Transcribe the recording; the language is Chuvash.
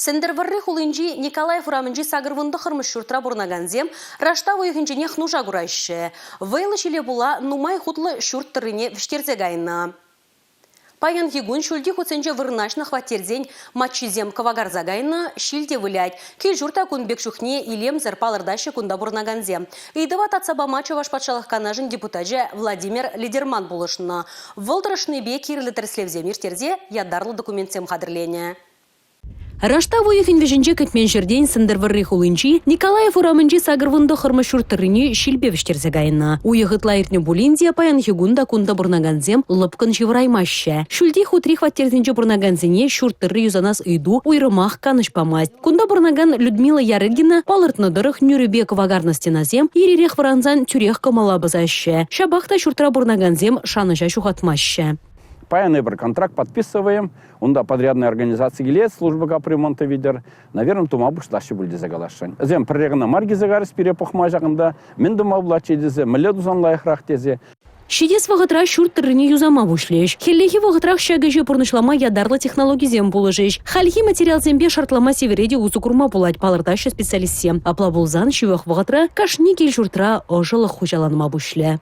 Сӗнтӗрвӑрри хулинчи Николаев урамӗнчи 89-мӗш ҫуртра пурӑнакансем раштав уйӑхӗнченех нуша кураҫҫӗ. Вӑйлӑ ҫиле пула нумай хутлӑ ҫурт тӑррине вӗҫтерсе кайнӑ. Паянхи кун ҫӳлти хутсенче вырнаҫнӑ хваттерсен маччисем кӑвакарса кайнӑ, ҫил те вылять. Кил-ҫурт та кун пек чухне илемсӗр, палӑртаҫҫӗ кунта пурӑнакансем. Ыйтӑва татса пама Чӑваш Патшалӑх Канашӗн депутачӗ Владимир Лидерман пулӑшнӑ. Вӑл тӑрӑшнипе кирлӗ тӗрӗслевсем ирттерсе ятарлӑ документсем хатӗрленӗ. Раштав уйӑхӗн вӗҫӗнче кӗтмен ҫӗртен Сӗнтӗрвӑрри хулинчи Николаев урамӗнчи 89-мӗш ҫурт тӑррине ҫилпе вӗҫтерсе кайнӑ. Уйӑх ытла иртнӗ пулин те паянхи кун та кунта пурӑнакансем лӑпкӑн ҫывӑраймаҫҫӗ. Ҫӳлти хутри хваттерсенче пурӑнакансене ҫурт тӑрри юсанас ыйту уйрӑмах канӑҫ памасть. Кунта пурӑнакан Людмила Ярыгина палӑртнӑ тӑрӑх нӳрӗпе кӑвакарнӑ стенасем ир-ирех вӑрансан тӳрех кӑмӑла пӑсаҫҫӗ. Ҫапах та ҫуртра пурӑнакансем шанӑҫа ҫухатмаҫҫӗ. Паян эпир контракт подписываем, унта подрядная организаци килет, служба капремонта витӗр, наверное, тума пуҫлаҫҫӗ пуль тесе каласшӑн. Вӗсем пӗрре кӑна мар килсе карӗҫ пире пӑхма ҫакӑнта, мӗн тума пулатчӗ тесе, мӗнле тусан лайӑхрах тесе. Ҫитес вӑхӑтра ҫурт тӑррине юсама пуҫлӗҫ. Хӗллехи вӑхӑтрах ҫак ӗҫе пурнӑҫлама ятарлӑ технологисем пулӑшӗҫ. Хальхи материалсемпе шартлама сивӗре те усӑ курма пулать, палӑртаҫҫӗ специалистсем. Апла пулсан ҫывӑх вӑхӑтра кашни кил-ҫуртра ӑшӑлӑх хуҫаланма пуҫлӗ.